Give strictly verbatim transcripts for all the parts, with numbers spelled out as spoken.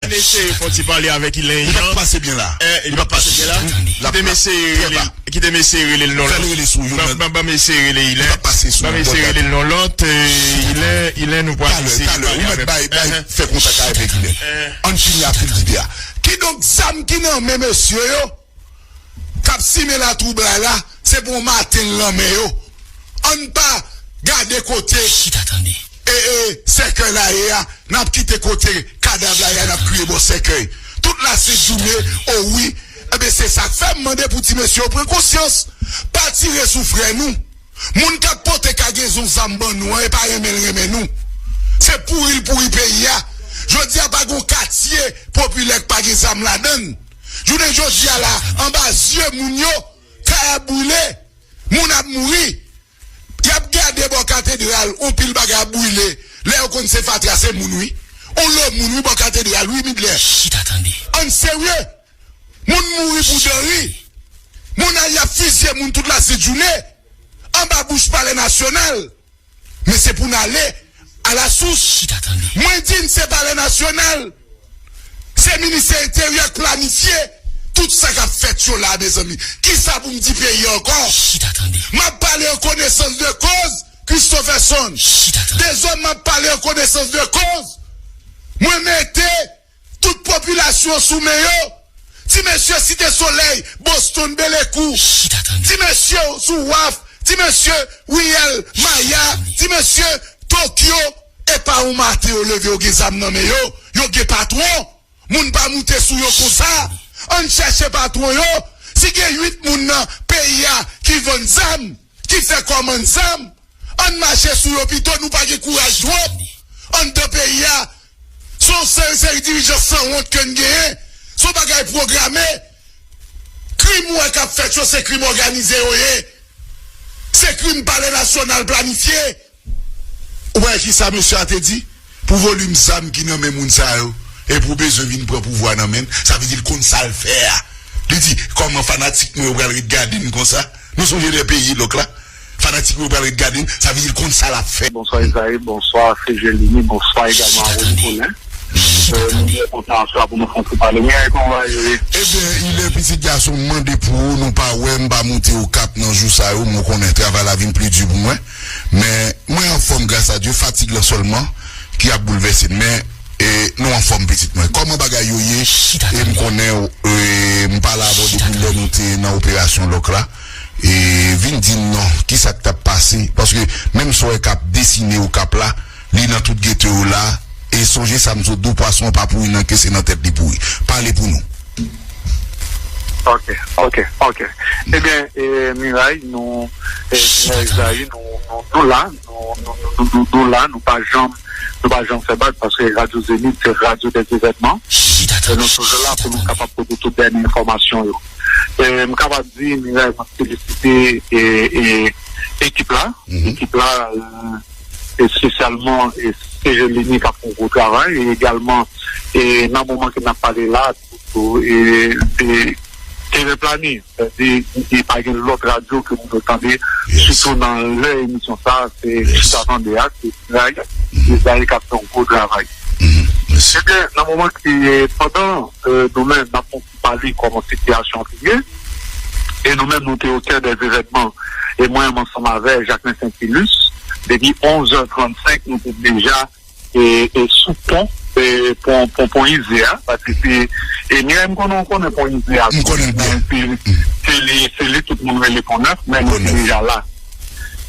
N eseye fè yon ti pale avèk Ilen Jean. Li p ap pase byen la. Li p ap pase byen la. Kite m eseye rele l, kite m eseye rele l non lòt. Ban m eseye rele Ilen. Ban m eseye rele l non lòt. Ilen, Ilen, nou pral eseye pale avè l. Fè kontak avèk Ilen. Ann fini ak Fil Dibè a. Kidonk, zam ki nan men mesye yo k ap simen latwoublay la, se pou yon maten l nan men yo. Ann pa gade kote e, e, sèkèy la ye a, n ap kite kote kadav la ye a, n ap kriye bò sèkèy. Tout lasent jounen, o wi. Ebyen, se sa k fè m mande pou ti mesye yo pran konsyans. Pa tire sou frè nou. Moun k ap pote kagezon zam ban nou an, e pa renmen l renmen nou. Se pouri l pouri peyi a. Jodi a, pa gen yon katye popilè k pa gen zam ladan l. Jounen jodi a la, anba zye moun yo, kay ap brile, moun ap mouri. Y ap gade bò katedral, yon pil bagay ap brile. Lè yo konn se fatra, se moun wi. Yon lo moun wi bò katedral wi, Midlè. Ann serye. Moun mouri pou danri. Moun al y ap fizye moun tout lasent jounen. Anba bouch Palè Nasyonal. Men se pou n ale alasous. Mwen di n se Palè Nasyonal. Se Ministè Enteryè k planifye tout sa k ap fèt yo la, mezanmi. Kisa pou m di peyi a ankò? M ap pale an konesans de koz, Christopherson. Dezòd, m ap pale an konesans de koz. Mwen mete tout popilasyon sou men yo. Ti mesye Site Solèy, Boston, Belekou. Ti mesye sou Waf, ti mesye Riyèl, Maya, ti mesye Tokyo. E pa yon maten yo leve, yo gen zam nan men yo. Yo gen patwon. Moun pa moute sou yo konsa. Ann chèche patwon yo. Si gen uit moun nan peyi a ki vann zam, ki fè kòmann zam, ann mache sou yo pito, nou pa gen kouraj twòp anndan peyi a. Se yon seri, seri dirijan sanwont ke n genyen. Se yon bagay pwograme. Krim ou wè k ap fèt yo, se krim òganize yo ye. Se krim Palè Nasyonal planifye. Ou wè kisa mesye a te di? Pou volim zam ki nan men moun sa yo, e pou bezwen vin pran pouvwa nan men l, sa vle di l konn sa l fè a. Li di, kòman fanatik mwen yo pral ret gade n konsa? Nou sonje lè peyi lòk la? Fanatik mwen yo pral ret gade n, sa vle di l konn sa l ap fè. Bonswa Ezayi, bonswa Sejelini, bonswa egalman a Rony Colin. Nou byen kontan aswè a pou nou fè yon ti pale. Mwen, kòman bagay yo ye? Ebyen, Ilen, pitit gason m, mande pou ou, nou pa wè m pa moute Okap nan jou sa yo, mwen konnen travay la vin pli di pou mwen. Men, mwen anfòm, gras a Dye, fatig lan sèlman ki ap boulvèse m. Men, e, nou anfòm, pitit mwen. Kòman bagay yo ye? E m konnen, e, m pale avè w depi lè nou te nan operasyon lòk la. E, vin di m non, kisa k t ap pase? Paske menm sa w wè k ap desine Okap la, li nan tout gete yo la. E sonje sa m sot di w, pwason an pa pouri nan ke, se nan tèt li pouri. Pale pou nou. Ok, ok, ok. Ebyen, e, Miray, nou, e, Miray Zayi, nou, nou, nou la, nou, nou, nou, nou, nou la, nou pa janm, nou pa janm fè bak, paske Radyo Zenith, se radyo dè evènman. E nou toujou la pou nou kapab pote tout dènye enfòmasyon yo. E, m kapab di, Miray, mwen felisite, e, e, ekip la, ekip la, e, espesyalman, e, Sejelini k ap fè yon gwo travay, e egalman, e nan moman ke n ap pale la, tou, e, e, T V Plani, sètadi, e pa gen lòt radyo ke moun yo tande, sitou nan lè emisyon sa, se Chita Tande a, se Miray, Miray k ap fè yon gwo travay. Ebyen, nan moman ki, e, pandan, e, nou menm, n ap fè yon ti pale kòman sitiyasyon an te ye, e nou menm, nou te o kè dè evènman, e mwen menm ansanm avè Jacquelin Saintilus, depi onz è trannsenk, nou te deja e, e sou pon, e, pon, pon, pon Ize a, paske se, e, Miray, m konnen w konnen pon Ize a. M konnen l byen. Se, se li, se li tout moun rele Pon Nèf, men nou te deja la.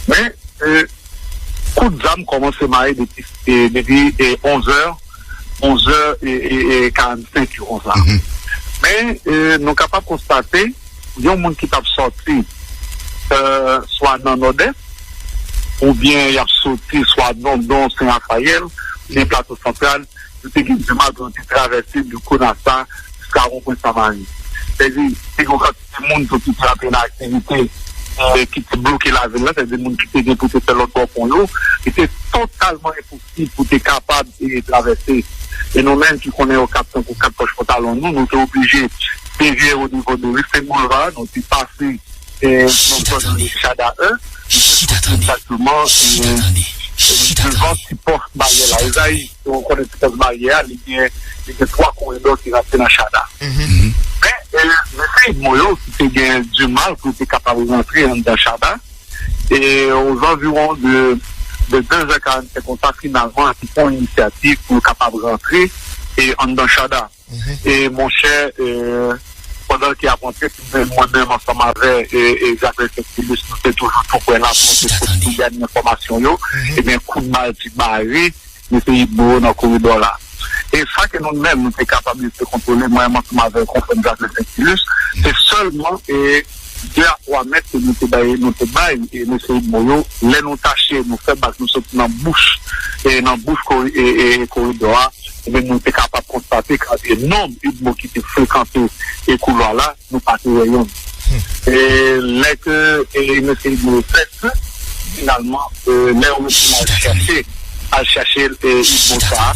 Men, e, kout zam kòmanse mare depi, e, depi, e, onz è, onz è, e, e, e karannsenk yo konsa. Men, e, nou kapab konstate, yon moun ki t ap sòti, e, swa nan Nòdès, oubyen y ap soti swa Dondon, Sen Rafayèl, oubyen Plato Santral, yo te gen dimal pou yo te travèse de Konasa jiska wonpwen Samari. Sètadi, te gen yon kantite moun tou ki te antre nan aktivite, e, ki te bloke lavil la, sètadi moun ki te gen pou te fè lòt bò pon yo, li te totalman enposib pou te kapab, e, travèse. E nou menm ki konnen Okap tankou kat pòch pantalon nou, nou te oblije devye o nivo de Rifkin Boulevard, nou te pase, e, nan zòn Chada en, nou te soti egzakteman, e, devan ti pòs baryè la. Ezayi, ou konnen ti pòs baryè a, li gen, li gen twa koridò ki rantre nan Chada. Men, e, mesye Idmo yo ki te gen dimal pou yo te kapab rantre anndan Chada, e, ozanviwon de, de de zè karannsenk konsa, finalman, te pran yon inisyativ pou yo kapab rantre, e, anndan Chada. E monchè, e, pandan l te ap rantre, mwen menm ansanm avè, e, e Jacqueline Saint-Ilus, nou te toujou tou prè la pou nou te pote tout dènye enfòmasyon yo. Ebyen, kout bal te bare mesye Idmo yo nan koridò la. E sa ke nou menm, nou te kapab rete kontwole, mwen menm ansanm avè konfrè m Jacqueline Saint-Ilus, se sèlman, e, de a twa mèt ke nou te bay, nou te bay, e, mesye Idmo yo, lè nou tache, nou fè bak, nou soti nan bouch, e, nan bouch kori-, e, e, koridò a, ebyen, nou te kapab konstate kantite nonb Idmo ki te frekante e koulwa la, nou pa te wè yonn. E lè ke, e, mesye Idmo yo fèt, finalman, e, lè yo retoune al chèche, al chèche, e, Idmo sa,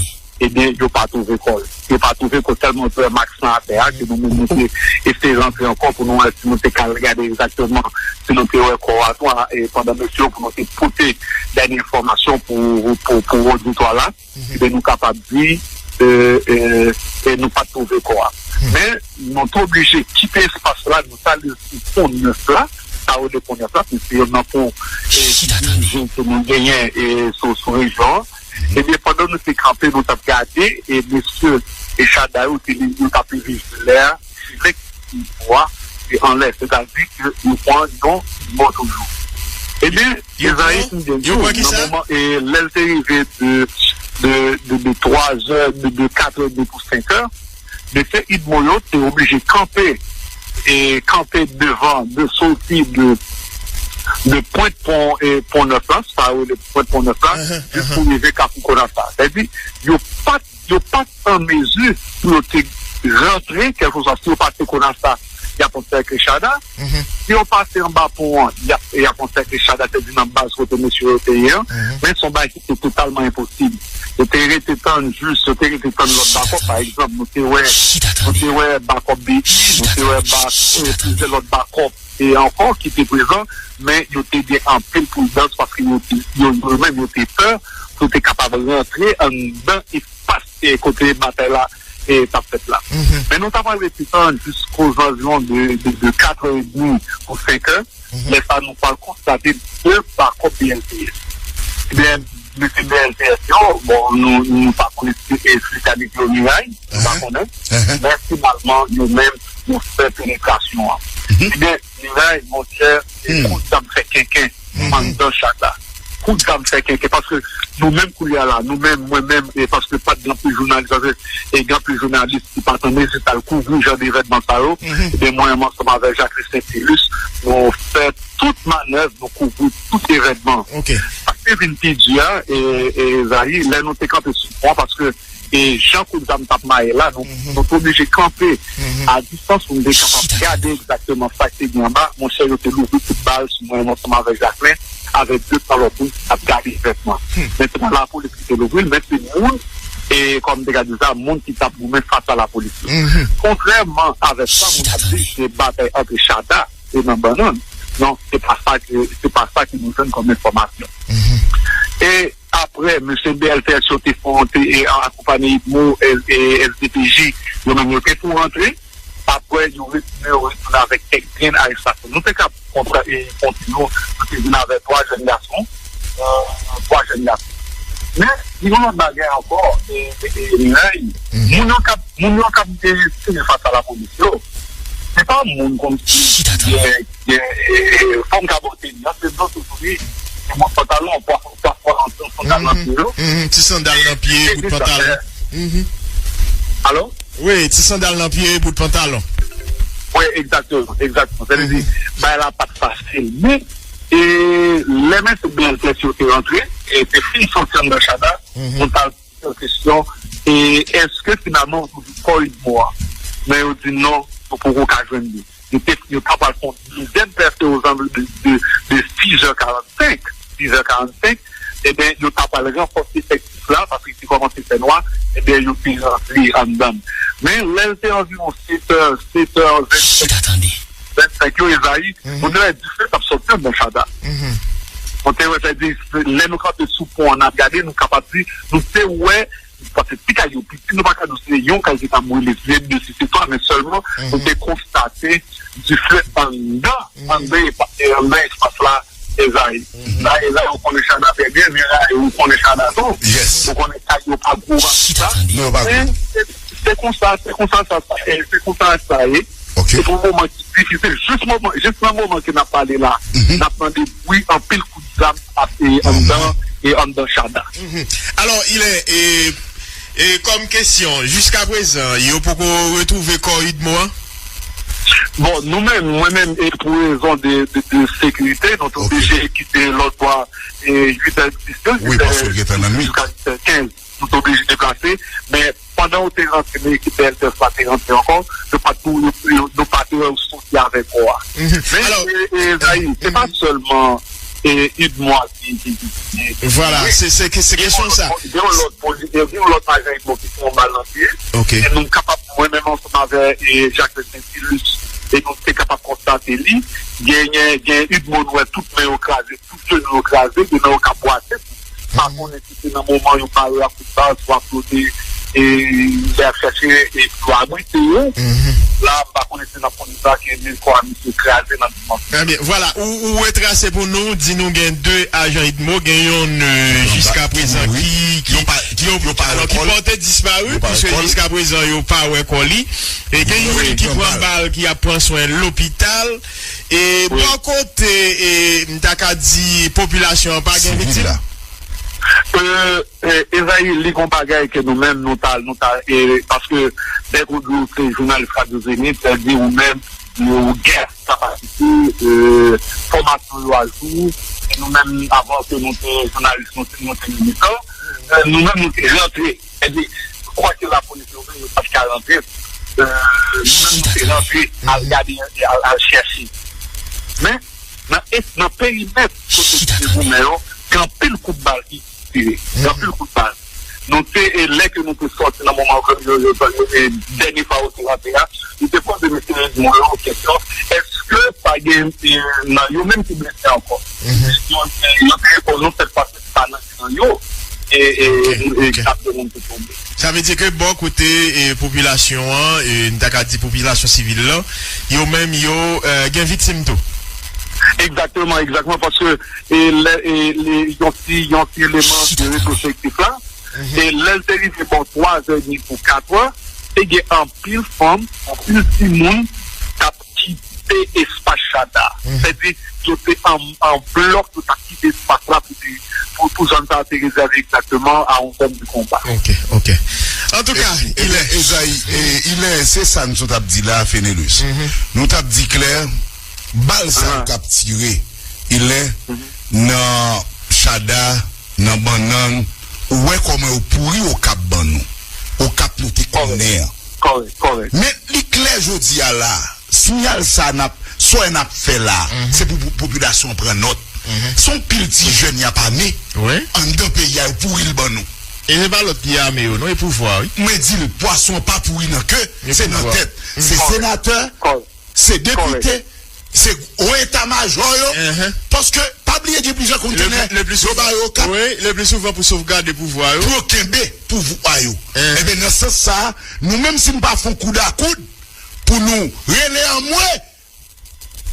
ebyen, yo pa twouve kò l. Yo pa twouve kò l, tèlman yo te wè mask lan atè a, ke nou menm nou te eseye rantre ankò pou nou wè si nou te ka al gade egzakteman si nou te wè kò a tou, e, pandan mesye yo pou nou te pote dènye enfòmasyon pou, pou, pou oditwa la. Ebyen, nou kapab di, e, e, e nou pa t twouve kò a. Men, nou te oblije kite espas la, nou t ale sou pon nèf la, sa yo rele pon nèf la, se youn nan pon, e, ki pi je ke nou genyen, e, sou, sou rejyon an. Ebyen, pandan nou te kanpe, nou t ap gade, e mesye, e Chada yo, te, yo t ap leve jilè a, jilè ki bò a, e anlè, sètadi ke yo pran yon bò toujou. Ebyen, Ezayi fin byen di w, nan moman, e lè l te rive de, de, de, de twa zè, de, de kat è edmi pou senk è, mesye Idmo yo te oblije kanpe, e kanpe devan, de soti de, de pwent pon, e pon nèf la, sa yo rele pwent pon nèf la, jis pou rive Kafou Konasa. Sètadi, yo pa t, yo pa t an mezi pou yo te rantre, kèlkeswa si yo pase Konasa, y ap ansèkle Chada. Si yo pase anba pon an, y ap, y ap ansèkle Chada, sètadi nan baz kote mesye yo te ye an. Men se yon bagay ki te totalman enposib. Yo te rete tann jis, yo te rete tann lòt bakòp, pa egzanp, nou te wè, nou te wè bakòp Beti, nou te wè ba-, e, plizyè lòt bakòp, e ankò ki te prezan, men yo te gen anpil pridans paske yo te, yo, yo menm yo te pè pou yo te kapab rantre anndan espas, e, kote batay la, e, t ap fèt la. Men nou ta pral rete tann jiskòzanviwon de, de, de kat è edmi pou senk è. Lè sa a, nou pral konstate de bakòp B L T S. Ebyen, mesye B L T S yo, bon, nou, nou pa konnen si espesyalite yo miray, nou pa konnen. Men finalman, yo menm, yo fè penetrasyon an. Ebyen, miray, monchè, se kout zam fè kenken anndan Chada. Kout zam fè kenken, paske nou menm koulye a la, nou menm, mwen menm, e paske pa t gen anpil jounalis, paske, e gen anpil jounalis ki pa t an mezi t al kouvri jan de evènman sa yo, ebyen, mwen menm ansanm avè Jacqueline Saint-Ilus, nou fè tout manèv, nou kouvri tout evènman. Sa k te vin pi di a, e, e, Zayi, lè nou te kanpe sou pon an, paske, e jan kout zam t ap maye la, nou, nou te oblije kanpe a distans pou nou te kapab gade egzakteman sa k te gen anba. Monchè, yo te louvri kout bal sou mwen, ansanm avèk Jacqueline, avèk de twa lòt moun k t ap gade evènman. Men se pa lapolis ki te louvri l, men se moun, e kòm m te ka di sa, moun ki t ap goumen fas a lapolis yo. Kontrèman avèk sa, moun ap di se batay antre Chada e nan bannann. Non, se pa sa ke, se pa sa ke nou jwenn kòm enfòmasyon. E apre, mesye B L T S yo te fè yon te, e, akonpanye Idmo, e, e S D P J, yo menm yo te tou rantre. Apre, yo retounen, yo retounen avèk kèk grenn arestasyon. Nou te ka kontra-, e, konte yo, nou te vin avèk twa jèn gason, e, twa jèn gason. Men, gen yon lòt bagay ankò, e, e, e, Ray, moun yo k ap, moun yo k ap, e, tire fas a lapolis yo, se pa moun kòmsi, e, e, e, fòm ka pote li an, se dlo sou sou li, se bout pantalon, pafwa, pafwa, an ti sandal nan pye yo. Ti sandal nan pye, bout pantalon. Alo? Wi, ti sandal nan pye, bout pantalon. Wi, egzakteman, egzakteman. Sa vle di, bagay la pa t fasil. Men, e, lè mesye B L T S yo te rantre, e te fin soti anndan Chada, nou t al poze yo kesyon, e èske finalman yo toujou kò Idmo a? Men yo di non, yo poko ka jwenn li. Yo te, yo ta pral fè yon dezyèm pèse ozanvi de, de, de sis è karannsenk. Sis è karannsenk, ebyen, yo ta pral ranfòse efektif la, paske li te kòmanse fè nwa, ebyen, yo te rantre anndan. Men, lè l te anviwon sèt è, sèt è vennsenk, vennsenk yo, Ezayi, moun yo wè dife t ap sòti anndan Chada. Mwen te wè, sa di, lè nou kanpe sou pon an, n ap gade, nou kapab di, nou te wè, paske ti kay yo piti, nou pa ka di se yon kay ki ta mouri, se de, si se twa, men sèlman, nou te konstate dife anndan, anndan epa-, e anndan espas la, Ezayi. La, Ezayi, ou konnen Chada trè byen, men la, ou konnen Chada tou. Ou konnen kay yo pa gwo konsa. Men se, se konsa, se konsa sa, sa, e se konsa sa ye. Se pou moman ki difisil. Jis moman, jis nan moman ke n ap pale la, n ap tande bwi anpil kout zam ap, e, anndan, e anndan Chada. Alò, Ilè, e, e kòm kesyon, jiskaprezan, yo poko retwouve kò Udmo a? Bon, nou menm, mwen menm, e pou rezon de, de, de sekirite, nou te oblije kite lòt bò a, e uit è dis yo, wi, paske l gentan nan nwit, jiska uit è kenz. Nou te oblije deplase, men pandan yo te rantre, men ekip B L T S la te rantre ankò, nou pa t, nou, nou, nou pa te wè yo soti avèk kò a. Men, e, e, Ezayi, se pa sèlman, e, Udmo a ki, ki, ki, ki, vwala, se, se, se kesyon sa. Gen yon lòt poli-, gen yon lòt ajan Udmo ki pran yon bal nan pye. E nou kapab, mwen menm ansanm avè, e, Jacques Saintilus, e nou te kapab konstate li. Gen, gen, gen Udmo nou wè tout men yo kraze, tout jenou yo kraze, gen nan yo k ap bwate. Pa konnen si se nan moman yo bare ak kout bal, swa kote, e, y ap chèche, e, pou yo abrite yo. La, m pa konnen si n ap konnen sa ke men kò a misye kraze nan dimansyon. Ebyen, vwala, ou, ou retrase pou nou, di nou gen de ajan Udmo, gen yonn, e, jiskaprezan ki, ki, yo pa, yo pa, ki pòte dispari, piske jiskaprezan yo pa wè kò li. E gen youn ki pran bal, ki ap pran swen lopital. E bò kote, e, m ta ka di, popilasyon an pa gen viktim? E, e, Ezayi, li gon bagay ke nou menm, nou ta, nou ta, e, paske, dèk ou di w se jounalis Radyo Zenith, sa di ou menm, ou gen kapasite, e, fòmasyon yo ajou, e nou menm, avan ke nou te jounalis, nou te, nou te militan, e, nou menm, nou te rantre. Sètadi, kwake lapolis yo vle, yo pa t ka rantre. E, nou menm, nou te rantre, al gade, al, al chèche. Men, nan es-, nan perimèt kote ki te goumen yo, gen anpil kout bal ki tire. Gen anpil kout bal. Nou te, e lè ke nou te sòti nan moman yo, yo, yo, yo, e dènye fwa yo te rantre a, nou te poze mesye Edmond yo kesyon, èske pa gen, e, nan yo menm ki blese ankò? Yo, e, yo te reponn nou, sèt fwa, se pa nan nan yo, e, e, e, e, k ap de moun ki tonbe. Sa vle di ke bò kote, e, popilasyon an, e, n ta ka di popilasyon sivil lan, yo menm yo, e, gen viktim tou. Egzakteman, egzakteman, paske, e, lè, e, lè, yon ti, yon ti eleman de retrospektif la, e lè l te rive bò twa zè edmi pou kat è, te gen anpil fanm, anpil timoun k ap kite espas Chada. Sètadi, yo te an, an blòk, yo t ap kite espas la pou te, pou, pou zòn sa a te rezève egzakteman a yon zòn de konba. Ok, ok. Antouka, e, Ilè. Ezayi, e, Ilè, se sa n sot ap di la, Fenelus. Nou t ap di klè, bal sa yo k ap tire, Ilè, nan Chada, nan Bannann, ou wè kòman yo pouri Okap ban nou. Okap nou te konnen an. Kòrèk, kòrèk. Men li klè jodi a la, siyal sa n ap, sa n ap fè la, se pou, pou popilasyon an pran nòt. Se yon pil ti jèn y ap ame anndan peyi a, yo pouri l ban nou. E se pa lòt ki ame yo, non, e pouvwa, wi. Mwen di l, pwason an pa pouri nan ke, se nan tèt. Se senatè, se depite, se wo eta majò yo, paske pa bliye gen plizyè kontenè yo ba yo k ap, wi, le pli souvan pou sovgade pouvwa yo, pou yo kenbe pouvwa yo. Enben, nan sans sa a, nou menm si n pa fè yon koud a koud pou nou rele anmwe,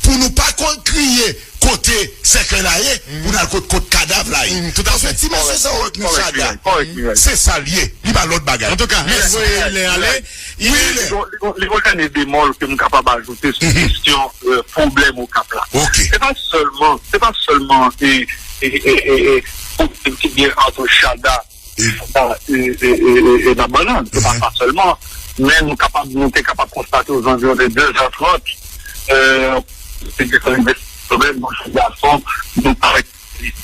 pou nou pa ko-, kriye kote sèkèy la ye, pou n al kot, kot kadav la ye. Paske ti mesye sa yo k nan Chada, se sa l ye. Li pa lòt bagay. Antouka, mèsi. Ann voye Ilè ale. Wi, li gon, li gon, li gon dènye bemòl ke m kapab ajoute sou kesyon, e, pwoblèm Okap la. Se pa sèlman, se pa sèlman, e, e, pwoblèm ki gen ant Chada e, e, e, e, e, e nan Bannann. Se pa sa sèlman, men nou kapab, nou te kapab konstate ozanviwon de de zè trant, e, se te rive sou mwen, yon jèn gason, nou parèt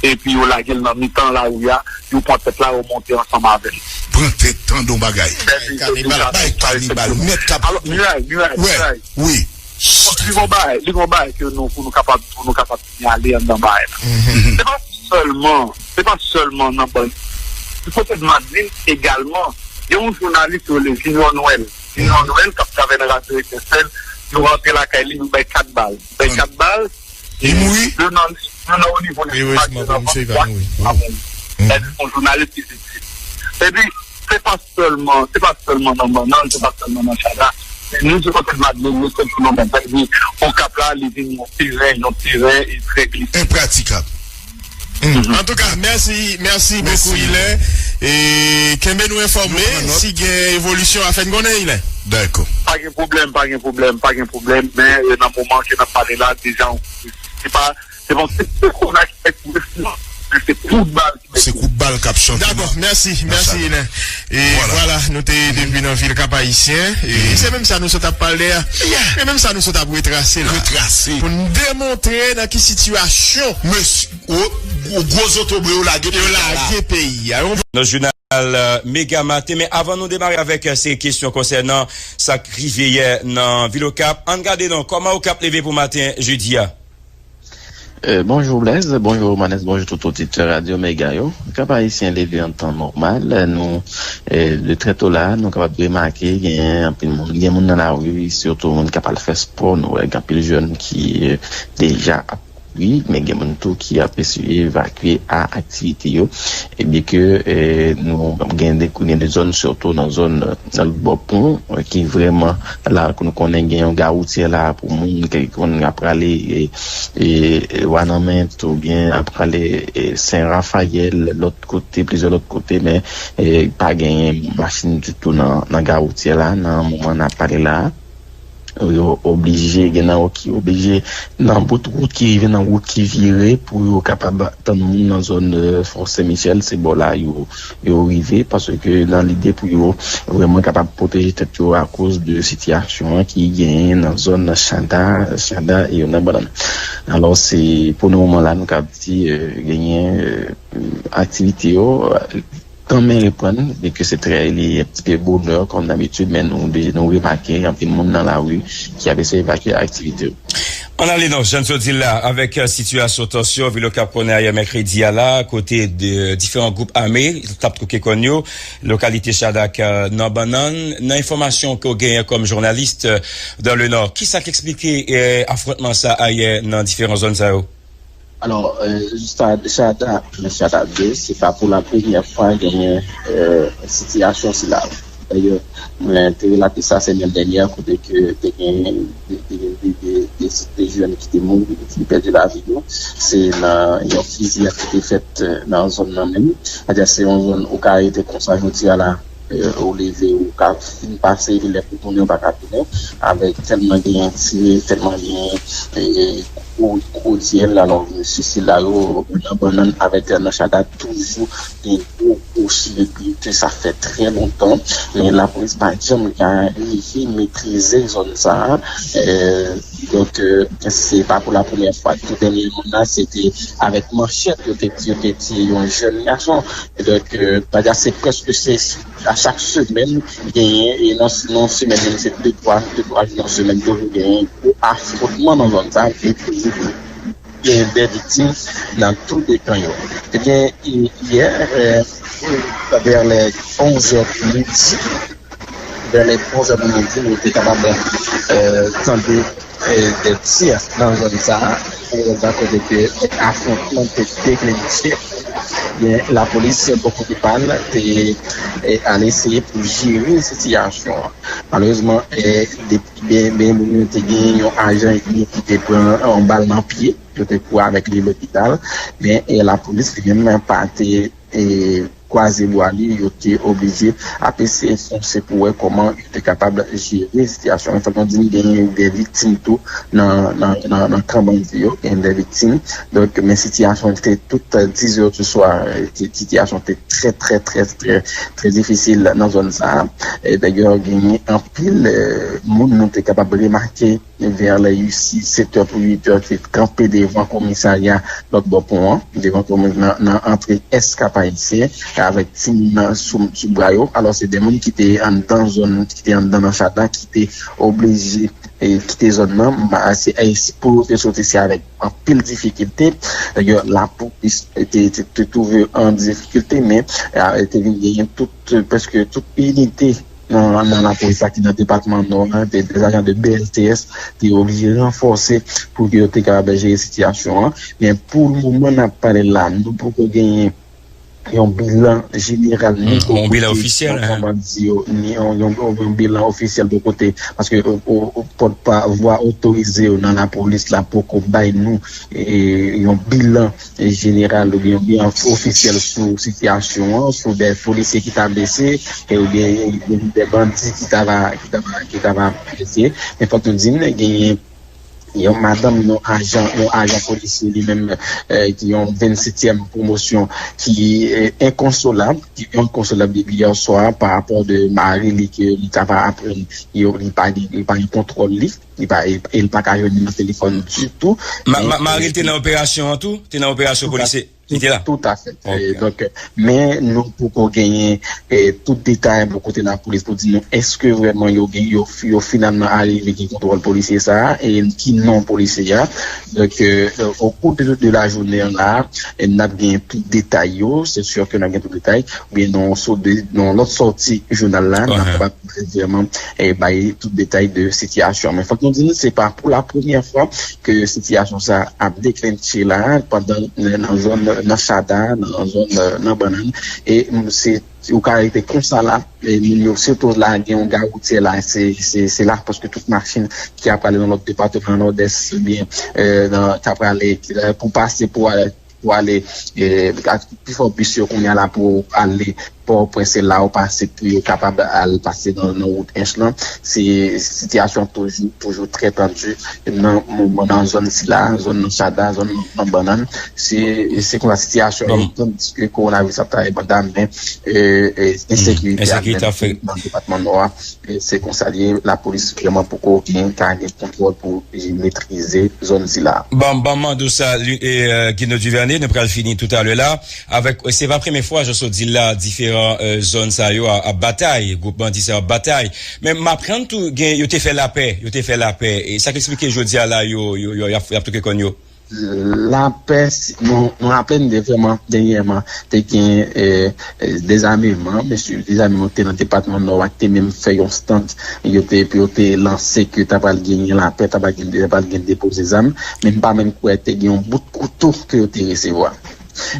Epi yo lage l nan mitan lari a, yo pran tèt la, yo monte ansanm avè l. Pran tèt, tande yon bagay. Bay kanibal, bay kanibal, mèt k ap. Alò, Miray, Miray, Miray. Wi. Li gon bagay, li gon bagay ke nou, pou nou kapab, pou nou kapab sinyale anndan bagay la. Se pa sèlman, se pa sèlman nan bann. Di kote Madlin egalman, gen yon jounalis yo rele Junior Noël. Junior Noël k ap travay nan radyo Etensèl, yo rantre lakay li, yo bay kat bal. Bay kat bal, li mouri. Yo nan nou nan yon nivo lespri pa gen nan vant, pa gen nan moun. Èske yon jounalis ki sezi? Epi, se pa sèlman, se pa sèlman nan Bannann, se pa sèlman nan Chada. Men nou se kote Madleni, nou se Filomèn. Sa vle di, Okap la, li vin yon teren, yon teren e trè glise. Enpratikab. Antouka, mèsi, mèsi bokou, Ilè. E kenbe nou enfòme si gen evolisyon, a fè n konnen, Ilè. Dakò. Pa gen pwoblèm, pa gen pwoblèm, pa gen pwoblèm. Men, e, nan moman ke n ap pale la, deja, se pa, se pa se konak ki fè kouri, men se kout bal ki fè kouri. Se kout bal k ap chante. Dakò, mèsi, mèsi, Ilè. E vwala, nou te depi nan vil Kap Ayisyen. E se menm sa nou sot ap pale a. Se menm sa nou sot ap retrase la. Retrase. Pou n demontre nan ki sitiyasyon mesye, gwo, gwo, gwo zotobre yo lage peyi a. Nan jounal, euh, Mega Maten. Men avan nou demare avèk, euh, se kesyon konsènan sa k rive yè nan vil Okap, ann gade non kòman Okap leve pou maten jedi a. Euh, bonjou Blaise, bonjou Manès, bonjou tout oditè Radyo Mega yo. Kap Ayisyen leve an tan nòmal. Nou, euh, de trè to la, nou kapab remake gen anpil moun, gen moun nan lari, sitou moun k ap al fè spò. Nou wè gen anpil jèn ki, euh, deja ap kouri, men gen moun tou ki ap eseye evakye a aktivite yo. E byen ke, eh, nou gen de, gen de zòn, sitou nan zòn, eh, nan bò pon, eh, ki vrèman la, ke nou konnen gen yon gare woutye la pou moun ki konn ap prale, eh, eh, Wanament oubyen ap prale, eh, Sen Rafayèl, lòt kote, plizyè lòt kote, men, eh, pa genyen machin ditou nan, nan gare woutye la, nan moman n ap pale la. Yo oblije, gen nan yo ki oblije nan bout wout ki rive nan wout ki vire pou yo kapab tann moun nan zòn, euh, Fò Sen Michèl, se bò la yo, yo rive, paske nan lide pou yo vrèman kapab pwoteje tèt yo akoz de sitiyasyon an ki genyen nan zòn Chada, Chada e nan Bannann. Alò, se pou nan moman la, nou kapab di, euh, genyen, euh, aktivite yo, euh, kanmenm reprann, byenke se trè, li un petit peu bonè, kòm dabitid, men nou, nou remake anpil moun nan lari ki ap eseye evakye aktivite yo. Ann ale non, jan n sot di l la, avèk, euh, sitiyasyon tansyon, vil Okap konnen ayè mèkredi a la, kote de, diferan gwoup ame t ap twoke kòn yo, lokalite Chada ak, euh, nan Bannann. Nan enfòmasyon ke w genyen kòm jounalis, euh, dans le Nord, kisa k eksplike, euh, afwontman sa ayè nan diferan zòn sa yo? Alò, euh, Chada, Chada de, se pa pou la premyè fwa genyen, euh, sitiyasyon sila. Dayè, mwen te relate sa semèn dènyè, kote ke te gen de, de, de, de, de, de jèn ki te mouri, ki te pèdi lavi yo. Se nan yon fiziyad ki te fèt, euh, nan zòn nan menm. Sètadi se yon zòn ou ka rete konsa jodi a la, euh, ou leve, ou ka fin pase, epi lè pou tounen, ou pa ka tounen. Avèk tèlman genyen tire, tèlman genyen, euh, gwo, gwo dyèl, alò, mesye sila yo, nan Bannann avèk nan Chada, toujou gen gwo, gwo chire pite, sa fè trè lontan. Men lapolis pa janm ka rive metrize zòn sa a. Euh, donk, euh, se pa pou la premyè fwa. Tou dènyèman la, se te avèk manchèt yo te, yo te tiye yon jèn gason. E donk, euh, sètadi se prèske se a chak semèn genyen, e nan, nan semèn menm, se de twa, de twa jou nan semèn, toujou genyen gwo afwontman nan zòn sa, e toujou gen de viktim nan tou de kan yo. Ebyen, yè, euh, vè lè onz è midi, vè lè onz è midi, nou te kapab, euh, tande, euh, de tir nan zòn sa a, nan zòn sa kote ke afwontman te deklanche. Ebyen, lapolis, bò kote pa l, te, euh, al eseye pou jere sitiyasyon an. Malerezman, eh, depi byen, byen, moun yo te gen yon ajan ki, ki te pran yon bal nan pye, yo te kouri avèk li lopital, men, eh, lapolis li menm pa te, eh, kwaze bra li, yo te oblije ap eseye fonse pou wè kòman yo te kapab jere sitiyasyon an. Fòk nou di n gen de viktim tou nan, nan, nan, nan kan bandi yo, gen de viktim. Donk, men sitiyasyon an te tout, eh, diz è di swa, eh, sitiyasyon te trè, trè, trè, trè, trè difisil nan zòn sa a. E dayè, genyen anpil, eh, moun nou te kapab remake vè lè sèt è pou uit è ki t kanpe devan komisarya lòt bò pon an, devan komi-, nan, nan antre Ès Kap Ayisyen, avèk timoun nan sou, sou bra yo. Alò, se de moun ki te anndan zòn, ki te anndan nan Chada, ki te oblije, eh, kite zòn nan, ma-, se, eh, pou yo te soti, se avèk anpil difikilte. Dayè, lapolis te, te, te twouve yo an difikilte, men, eh, te vin genyen tout, prèske tout inite nan, nan lapolis la ki nan depatman Nò a, de, de ajan de B L T S te oblije ranfòse pou ke yo te kapab jere sitiyasyon an. Men pou le moman n ap pale la, nou poko genyen yon bilan jeneral ni yon bilan ofisyèl, bò kote bandi yo, ni yon, yon, yon, yon bilan ofisyèl bò kote, paske o, o, o, pòt pa vwa otorize yo nan lapolis la poko bay nou e, yon bilan jeneral oubyen yon bilan ofisyèl sou sitiyasyon an, sou de polisye ki ta blese, e oubyen de bandi ki ta va, ki ta va, ki ta va blese. Men fòk nou di n genyen yon madanm, yon ajan, yon ajan polisye li menm, eh, ki yon vennsetyèm pwomosyon ki, eh, enkonsolab, ki enkonsolab depi yè swa pa rapò de mari li ke li ta va aprann yo, li pa gen, li pa gen kontwòl li, li pa, e, e li pa ka jwenn li nan telefòn ditou. Ma, ma, mari l te nan operasyon an tou? Te nan operasyon polisye? Li te la? Tout à fait. Ok. E, donk, men nou poko genyen, e, tout detay bò kote lapolis pou di nou èske vrèman yo gen, yo, yo finalman arive gen kontwòl polisye sa a, e ki non polisye a. Donk, e, au cours de, de la journée an la, e, n ap gen tout detay yo, se sure ke n ap gen tout detay, oubyen nan, sou de, nan lòt sòti jounal la, n ap kapab vrèman, e, bay tout detay de sitiyasyon. Men fòk nou di nou, se pa pou la premyè fwa ke sitiyasyon sa ap deklenche la, pandan, e, nan zòn, nan Chada, nan zòn, e, nan Bannann. E, mm, se, ou ka rete konsa la, e, moun yo, sitou la, gen yon gare woutye la, se, se, se la, paske tout machin ki ap prale nan lòt depatman, nan Nòdès, oubyen, e, nan, k ap prale, e, pou pase, pou ale, pou ale, e, ak pifò bis yo kounye a la pou ale Pòtoprens, se la yo pase pou yo kapab al pase nan, nan wout Ench lan. Se sitiyasyon toujou, toujou trè tandi nan moman, nan zòn sila, zòn nan Chada, zòn nan Bannann. Se, se konsa sitiyasyon an ye, tandiske kowonaviris ap travay banda, men, e, e, ensekirite a menm nan depatman Nò a. E se konsa li ye, lapolis vrèman poko gen, ka gen kontwòl pou metrize zòn sila. Bon, ban m mande w sa, li- e, e, Guino Duvernay, nou pral fini toutalè la. Avèk, e, se pa premye fwa, jan w sot di l la, diferan, e, zòn sa yo a- ap batay, gwoup bandi sa yo ap batay. Men m aprann tou, gen, yo te fè lapè, yo te fè lapè. E sa k eksplike jodi a la, yo, yo, yo, y ap, y ap touke kòn yo? Lapè, si- nou, nou raple n de vrèman, dènyèman, te gen, e, e, dezameman, mesye dezameman ki te nan depatman Nò a, ki te menm fè yon stand, yo te, pou yo te lanse ke ta pral genyen lapè, ta pral gen, ta pral gen depoze zam, men m pa menm kwè te gen yon bout kouto ke yo te resevwa.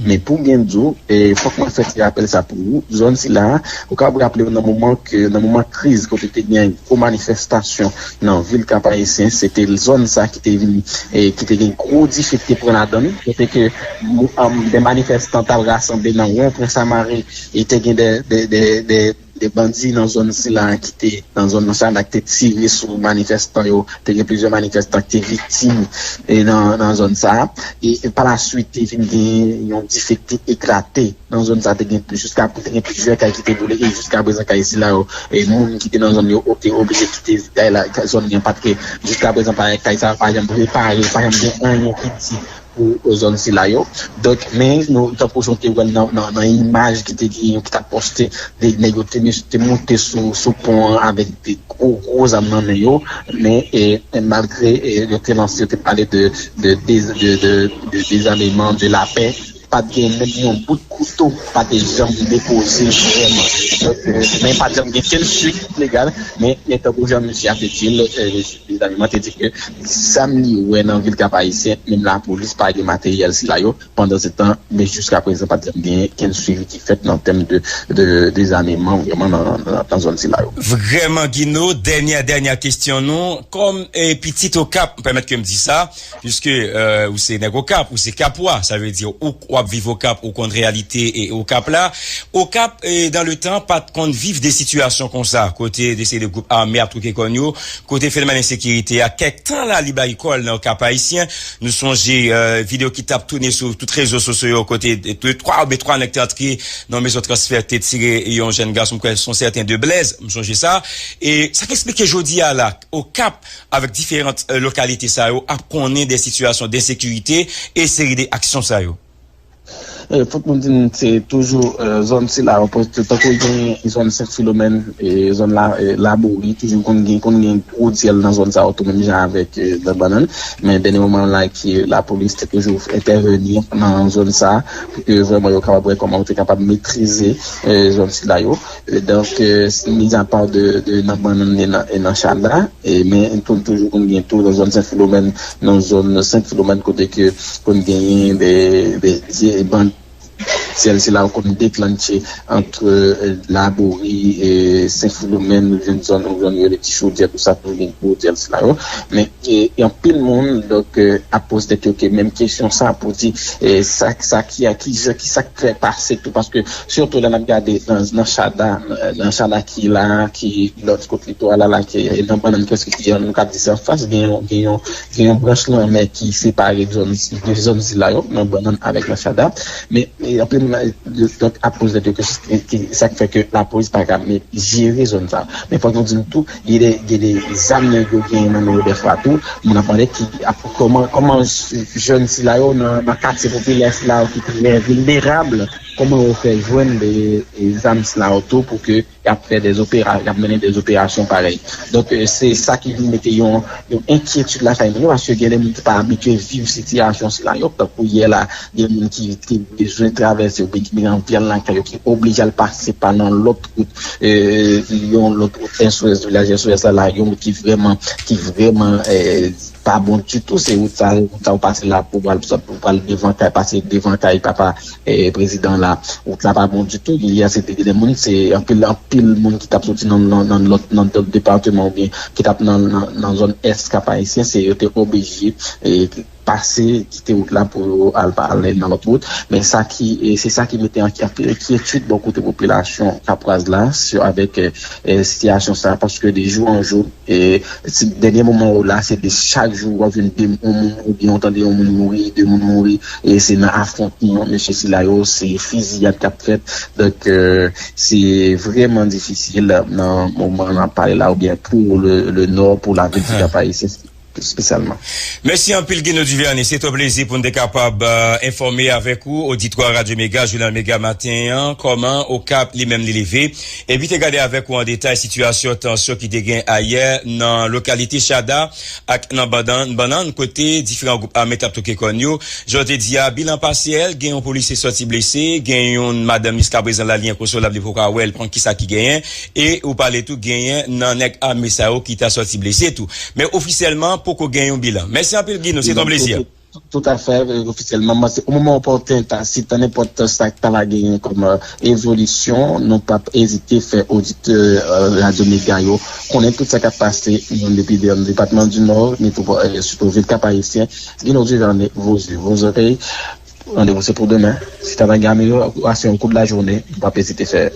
Men pou byen di w, e, fòk mwen fè ti rapèl sa pou ou, zòn sila, ou ka raple w nan moman ke, nan moman kriz, kote te gen gwo manifestasyon nan vil Kap Ayisyen, se te zòn sa ki te vin, e, ki te gen gwo dife ki te pran ladan l, kote ke mou- am, de manifestan t ap rasanble nan won Prince Amaré, e te gen de, de, de, de, de bandi nan zòn sila ki te, nan zòn nan sa, ki te tire sou manifestan yo, te gen plizyè manifestan ki te viktim, e, nan, nan zòn sa, e, e pa la swit, te vin gen yon dife ki te eklate. Nan zòn sa te gen, jiska, te gen plizyè kay ki te boule, e jiska prezan kay sila yo, e moun ki te nan zòn yo te oblije kite kay la, zòn nan pa t ke, jiska prezan pa kay sa pa janm repare, pa janm gen anyen ki di pou zòn sila yo. Donk, men nou, tankou jan w te wè l nan, nan, nan imaj ki te gen, ki t ap poste, de nèg yo te, te monte sou, sou pon an avèk de gwo, gwo zam nan men yo, men, e, malgre, e, yo te lanse, yo te pale de, de, de, de, de, de dezameman, de lapè, pa t gen menm yon bout kouto, pa te janm depoze vrèman. Donk, e, men pa t janm gen kenn suit legal, men, men tankou jan misye a te di l, e, dezameman te di ke zam li wè nan vil Kap Ayisyen, menm lapolis pa gen materyèl sila yo, pandan se tan, men jiska prezan pa t janm gen kenn swivi ki fèt nan tèm de, de dezameman vrèman nan, nan, nan zòn sila yo. Vrèman, Guino, dènyè, dènyè kesyon nou, kòm, e, pitit Okap, pèmèt ke m di sa, piske, e, ou se nèg Okap, ou se Kapwa, sa vle di ou, w ap viv Okap, ou konn reyalite e Okap la. Okap, e, dans le temps, pa t konn viv de sitiyasyon konsa, kote de se de gwoup ame ap twouke kòn yo, kote fenomèn ensekirite a, kèk tan la, li bay kò l nan Kap Ayisyen. Nou sonje, e, videyo ki t ap tounen sou tout rezo sosyo yo, kote de, de twa, oubyen twa nèg te antre nan mezon transfè, te tire yon jèn gason, m kwè se yon sèten De Blaise, m sonje sa. E sa k eksplike jodi a la, Okap, avèk diferan, e, lokalite sa yo, ap konnen de sitiyasyon de ensekirite e seri de aksyon sa yo? E, fòk nou di n se toujou, e, zòn sila yo, paske tankou gen zòn Sen Filomèn, e, zòn la, e, Labori, toujou konn gen, konn gen gwo dyèl nan zòn sa yo tou, menm jan avèk, e, nan Bannann. Men dènye moman la ki lapolis te toujou entèveni nan zòn sa, pou ke vrèman yo kapab wè kòman yo te kapab metrize, e, zòn sila yo. E, donk, e, mizapa de, de nan Bannann e nan, e nan Chada, e, men tou, toujou konn gen tou nan zòn Sen Filomèn, nan zòn Sen Filomèn kote ke konn genyen de, de, de bann dyèl sila yo konn deklannche ant, e, Labori e Sen Filomèn, ou jwenn zòn, ou jwenn rele Ti Chodyè, tout sa, pou gen gwo dyèl sila yo. Men, e, e anpil moun, donk, e, ap poze tèt yo ke menm kesyon sa, pou di, e, sa, sa ki, a ki jan, ki sa k fè pase tou, paske sitou lè n ap gade nan, nan Chada, nan Chada ki la, ki lòt kot litoral la, la, ki, e, nan Bannann prèske ki, nou ka di se anfas, gen yon, gen yon, gen yon branch lanmè ki separe zòn, de zòn sila yo, nan Bannann avèk nan Chada. Men, e, anpil moun, e, donk, ap poze tèt yo kesyon, ki, sa k fè ke lapolis pa ka men jere zòn sa. Men fòk nou di nou tou, gen de, gen de zam nèg yo genyen nan men yo dèfwa tou. Moun ap mande ki, ap, kòman, kòman jèn sila yo nan, nan katye popilè sila yo ki trè vilnerab, kòman yo fè jwenn de, de zam sila yo tou pou ke y ap fè de opera, y ap mennen de operasyon parèy. Donk, e, se sa ki vin mete yon, yon enkyetid lakay moun yo, paske gen de moun ki pa abitye viv sitiyasyon sila yo. Tankou yè la, gen moun ki te bezwen travèse oubyen ki gen yon vyal lakay yo, ki oblije al pase pa nan lòt wout, e, yon lòt wout S O S, vilaj S O S la, la, yon wout ki vrèman, ki vrèman, e, pa bon ditou. Se wout sa, wout sa ou pase la pou pral, pou pral devan kay, pase devan kay papa, e, prezidan la. Wout la pa bon ditou. Yè se te gen de moun, se anpil, anpil moun ki t ap soti nan, nan, nan lòt, nan lòt depatman oubyen ki t ap nan, nan, nan zòn ès Kap Ayisyen, se yo te oblije, e, pase, kite wout la pou yo al pale nan lòt wout. Men sa ki, e, se sa ki mete anpil enkyetid bò kote popilasyon kapraz la, sou, avèk, e, e, sitiyasyon sa, paske de jou an jou, e, si dènye moman yo la, se de chak jou w ap jwenn de, yon moun, oubyen w tande yon moun mouri, de moun mouri, e se nan afwontman, mesye sila yo, se fiziyad k ap fèt. Donk, e, se vrèman difisil nan moman n ap pale la, oubyen pou le, le nò, pou lavil di Kap Ayisyen espesyalman. Mèsi anpil, Guino Duvernay. Se yon plezi pou n te kapab, e, enfòme avèk ou, oditwa Radyo Mega, jounal Mega Maten an, kòman Okap li menm li leve. Epi te gade avèk ou an detay sitiyasyon tansyon ki te gen ayè nan lokalite Chada ak nan Bannann, Bannann, kote diferan gwoup ame t ap touke kòn yo. Jan w te di a, bilan pasyèl, gen yon polisye sòti blese, gen yon madanm jiskaprezan la li enkonsolab, li poko wè l, pa konn kisa ki genyen. E ou pale tou genyen nan nèg ame sa yo ki ta sòti blese tou. Men ofisyèlman, poko gen yon bilan. Mèsi anpil, Guino. Se yon plezi. Toutafè, e, ofisyèlman, mwen, se o moman opòten, ta, si tan nenpòt sa k ta va genyen kòm, e, evolisyon, nou p ap ezite fè oditè, e, Radyo Mega yo konnen tout sa k ap pase nan depi nan depatman di Nò, metwopòl, e, sitou vil Kap Ayisyen. Guino Duvernay, vos yeux, vos oreilles. Randevou se pou demen. Si ta va gen amelyorasyon o kou de lajounen, nou p ap ezite fè